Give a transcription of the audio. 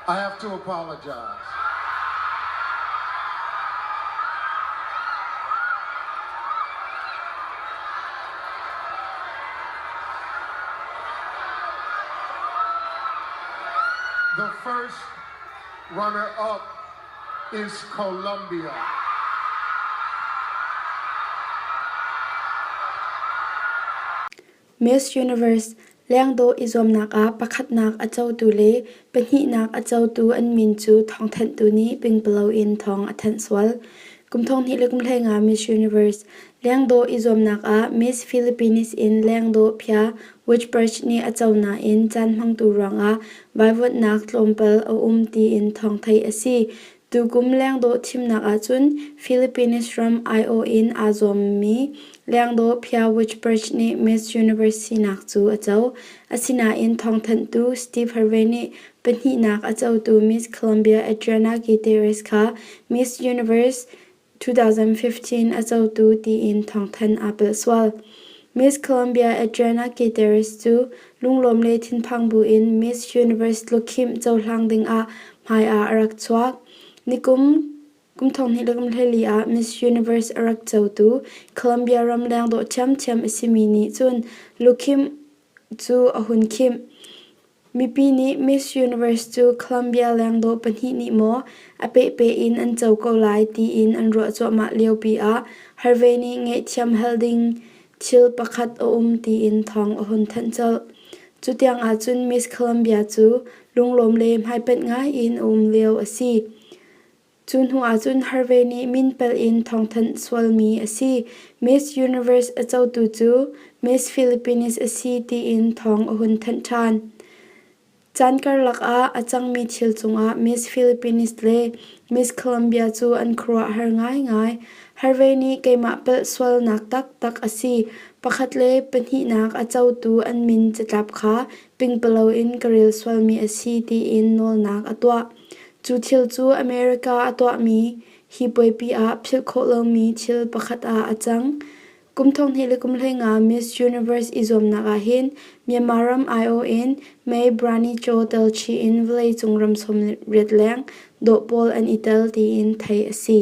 I have to apologize. The first runner-up is Colombia. Miss Universe lengdawh i zuamnak ah pakhatnak a cotu le pahnihnak a cotu an min cu thawngthanhtu nih pingpalo in thawng a thanh sual. Kum 2015 Miss Universe lengdawh i zuamnak ah Miss Philippines in lengdawh phia Witchbridge nih a co nain caan hmangtu ruangah vaivuanhnak tlawmpal a um tiin thawng theih a si. Tukum lengdawh thimnak ahcun Philippines ram aiawh in aa zuammi lengdawh Pia Witchbridge nih Miss Universe sinak cu a co. Asinain thawngthanhtu Steve Harvey nih pahnihnak a cotu Miss Colombia Adriana Gutierrez kha Miss Universe 2015 a cotu tiin thawngthanh aa palh sual. Miss Colombia Adriana Gutierrez cu lunglawm le thinphang buin Miss Universe lukhimh cohlang dingah hmaiah a rak chuak. Nikum kum 2024 ah Miss Universe a rak cotu Colombia ram lengdawh ṭhiamṭhiam a simi nih cun lukhimh cu a hun khimh. Mipi nih Miss Universe cu Colombia lengdawh pahnih nih maw a pehpeh in an co ko lai tiin an ruah cuahmah liopi ah Harvey nih ngaihthiam hal ding thil pakhat a um tiin thawng a hun thanh colh. Cu tiang ahcun Miss Colombia cu lunglawm le hmaipanh ngai in a um lio a si. Cu hnu ahcun Harvey nih min palh in thawngthanh sualmi a si. Miss Universe a cotu cu Miss Philippines a si tiin thawng a hun thanh ṭhan. Caan karlak ah a cangmi thil cungah Miss Philippines le Miss Colombia cu an khuaruahhar ngaingai. Harvey nih keimah palh sualnak taktak a si. Pakhat le pahnihnak a cotu an min catlap kha pingpalo in ka rel sualmi a si tiin nawlnak a tuah. Cu thil cu America a tuahmi hi puaipi ah philh khawh lomi thil pakhat ah a cang. Kum 2015 Miss Universe i zuamnak ahhin Myanmar ram aiawh in May Brani Cho tel chih in vawleicung ram 80 leng dawh pawl an i tel tiin theih a si.